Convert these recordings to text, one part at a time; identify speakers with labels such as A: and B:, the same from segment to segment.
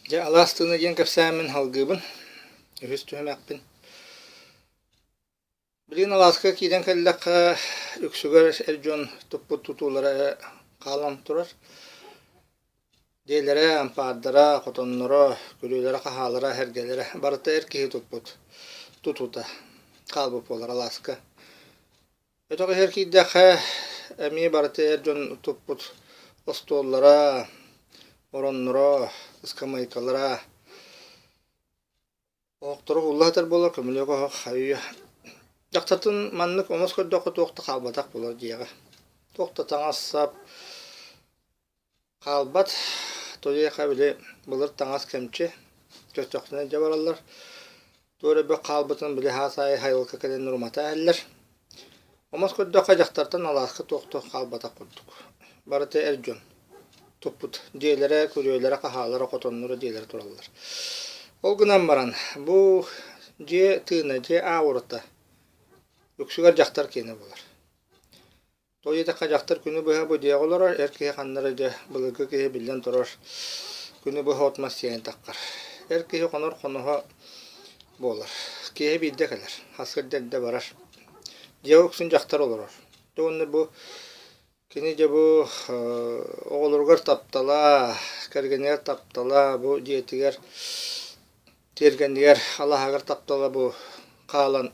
A: Дьэ, алаас тыына диэн кэпсээммин салгыыбын, үһүс түһүмэхпин. Билигин алааска киирэн кэллэххэ, үксүгэр эр дьон туппут тутуулара эрэ хаалан турар. Дьиэлэрэ, ампаардара, хотонноро, күрүөлэрэ-хаһаалара, эргэлэрэ барыта эр киһи туппут тутуута хаалбыт буолар алааска. Өтөх иһэр киирдэххэ, эмиэ барыта эр дьон туппут остуоллара, оронноро, ыскамыайкалара, оһохторо уулла сытар буолар, көмүлүөк оһох хайыы Дьахтатын маннык омос көрдөххө туох да хаалбатах буолар дьиэҕэ. Туох да таҥас-сап Хаалбат, туйаха били былыр таҥас кэмчи, көстөхтүнэ дьэ бараллар. Туох эрэ бөх хаалбытын били хаас аайы хайылка кэлэн урумата иһэллэр. Омос көрдөххө дьахтартан алааска туох да хаалбатах курдук. Барыта эр дьон туппут дьиэлэрэ, күрүөлэрэ, хаһаалара, хотонноро дьиэлэрэ тураллар. Ол гынан баран бу дьиэ тыына, дьиэ аурата үксүгэр дьахтар киэнэ буолар. Тоҕо диэтэххэ, дьахтар күнү быһа бу дьиэҕэ олорор, эр киһи ханна эрэ дьэ былыргы киһи биллэн турар күнү быһа от-мас сиэн таххар. Эр киһи хонор хоноһо буолар. Киэһэ биирдэ кэлэр, сарсыарда эрдэ барар. Дьиэҕэ үксүн дьахтар олорор. Дьэ уонна бу кини дьэ бу оҕолоругар таптала, кэргэнигэр таптала, бу дьиэтигэр, тиэргэнигэр, алаһагар таптала бу хаалан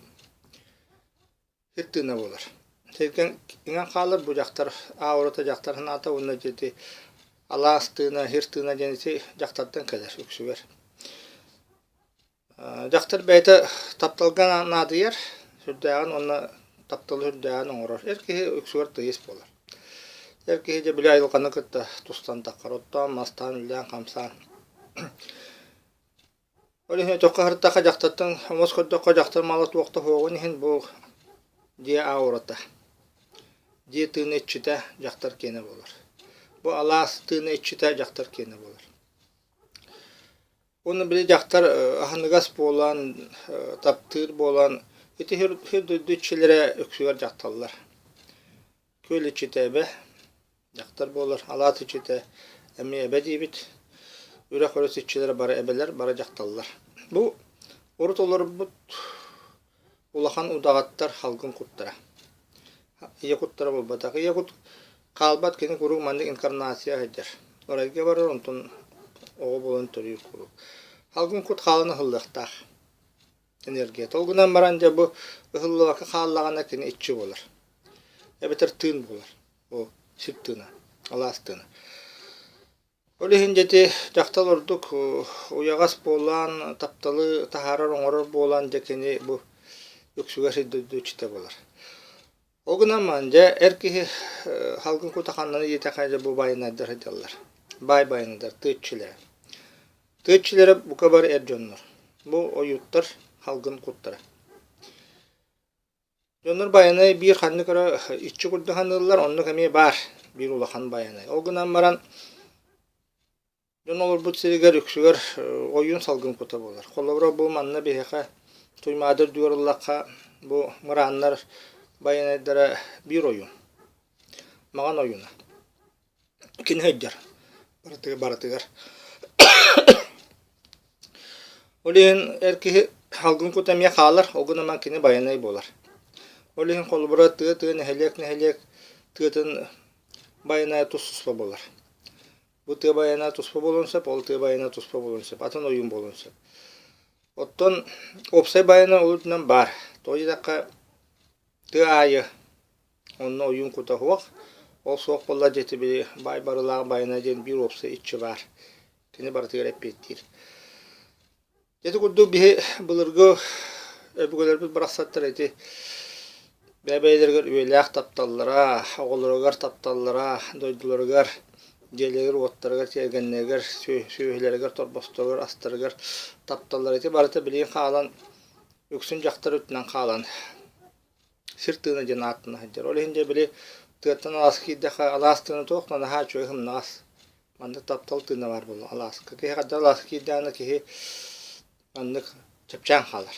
A: Сир тыына буолар. Сиргэ иҥэн хаалар бу дьахтар аурата дьахтар санаата уонна дьиэти алаас тыына, сир тыына диэн ити дьахтартан кэлэр үксүгэр. Дьахтар бэйэтэ тапталга наадыйар, сүрдээҕин уонна тапталы сүрдээҕин оҥорор. Эр киһи үксүгэр тыйыс буолар. Эр киһи дьэ били айылҕаны кытта тустан таххар, оттоон, мастаан, үлэлээн-хамсаан. Ол иһин өтөххө сырыттахха дьахтартан омос көрдөххө дьахтар мала туох да суоҕун иһин бу дьиэ аурата, дьиэ тыына иччитэ дьахтар киэнэ буолар. Бу алаас тыына иччитэ дьахтар киэнэ буолар. Уонна били дьахтар аһыныгас буолан, таптыыр буолан ити сир дойду иччилэрэ үксүгэр дьахталлар. Күөл иччитэ эбэ, дьахтар буолар, алаас иччитэ эмиэ эбэ диибит. Үрэх өрүс иччилэрэ бары эбэлэр, бары дьахталлар. Бу урут олорбут улахан удаҕаттар халгын куттара. Ийэ куттара буолбатах. Ийэ кут хаалбат кини куруук маннык инкарнация сылдьар. Орайга барар, онтон оҕо буолан төрүүр куруук. Халгын кут хаалан ыһыллыахтаах энергия. Ол гынан баран дьэ бу ыһыллыбакка хааллаҕына кини иччи буолар. Эбэтэр тыын буолар. Ол сир тыына, алаас тыына. Ол иһин дьэ ити дьахтал ордук уйаҕас буолан, тапталы таһаарар, оҥорор буолан дьэ кини бу үксүгэр сир дойду иччитэ буолар. Ол гынан баран дьэ эр киһи халгын кута ханнаны диэтэххэ дьэ бу байанайдар сылдьаллар. Баай байанайдар, тыа иччилэрэ. Тыа иччилэрэ бука бары эр дьоннор. Бу ойууттар халгын куттара. Дьоннор байанай биир ханнык эрэ иччи курдук саныыллар, оннук эмиэ баар биир улахан байанай. Ол гынан баран дьон олорбут сиригэр үксүгэр ойуун салгын кута буолар. Холобура бу манна биһиэхэ Туймаада үрдүгэр ыллахха бу мырааннар байанайдара биир ойуун, Маҕан ойууна. Кини сылдьар барытыгар барытыгар. Ол иһин эр киһи салгын кута эмиэ хаалар, ол гынан баран кини байанай буолар. Ол иһин холобура тыа-тыа нэһилиэк-нэһилиэк тыатын байанайа тус-туспа буолар. Бу тыа байана туспа буолуон сөп, ол тыа байана туспа буолуон сөп, атын ойуун буолуон сөп. Оттон уопсай байана ол үрдүнэн баар. Тоҕо диэтэххэ тыа аайы Онно ойуун кута суох. Ол суох буолла дьэ ити били баай барылаах байана диэн биир уопсай иччи баар. Кини барытыгар эппиэттиир. Ити курдук биһи былыргы өбүгэлэрбит барахсаттар ити бэйэ-бэйэлэригэр үйэлээх тапталлара, оҕолоругар тапталлара, дойдуларыгар, дьиэлэригэр-уоттарыгар, тиэргэннэригэр, сүөһүлэригэр, торбосторугар, астарыгар тапталлара ити барыта билигин хаалан үксүн дьахтар өттүнэн хаалан Сир тыына диэн ааттана сылдьар. Ол иһин дьэ били тыаттан алааска киирдэххэ алаас тыына туох да наһаа үчүгэй сымнаҕас. Маннык таптал тыына баар буолла алааска. Киһи хайдах алааска киирдэҕинэ киһи маннык чэпчээн хаалар.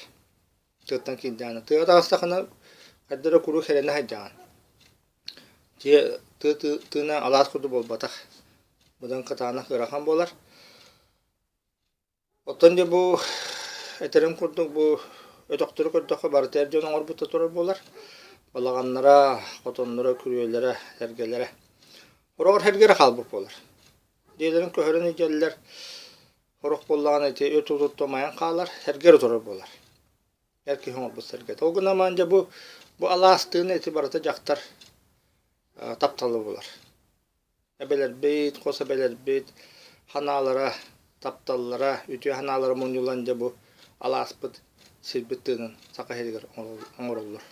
A: Тыаттан киирдэҕинэ. Тыаҕа таҕыстаххына хайдах эрэ куруук сэрэнэ сылдьаҕын. Дьиэ тыа тыына алаас курдук буолбатах. Быдан кытаанах ыарахан буолар. Оттон дьэ бу этэрим курдук бу өтөхтөрү көрдөххө барыта эр дьон оҥорбута турар буолар. Балаҕаннара, хотонноро, күрүөлэрэ, сэргэлэрэ. Хороҕор сэргэлэрэ хаалбыт буолар. Дьиэлэрин көһөрөн илдьэллэр, сорох буоллаҕына ити өт утуттан умайан хаалар, сэргэ эрэ турар буолар. Эр киһи оҥорбут сэргэтэ. Ол гынан дьэ бу бу алаастыын ити барыта дьахтар таптала буолар. Эбэлэрбит, хос эбэлэрбит ханаалара, тапталлара, үтүө санаалара мунньуллан дьэ бу алааспыт сирбит тыынын Саха сиригэр оҥороллор.